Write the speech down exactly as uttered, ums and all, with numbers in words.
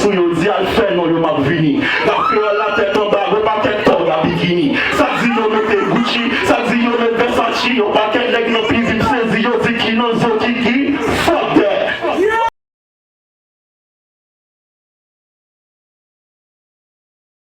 sou yo, di al fè non yo, m ap vini. Rap kreyòl la tèt anba, repa tèt kòd a bikini. Sa k di yo mete Gucci, sa k di yo met Versace, yo pa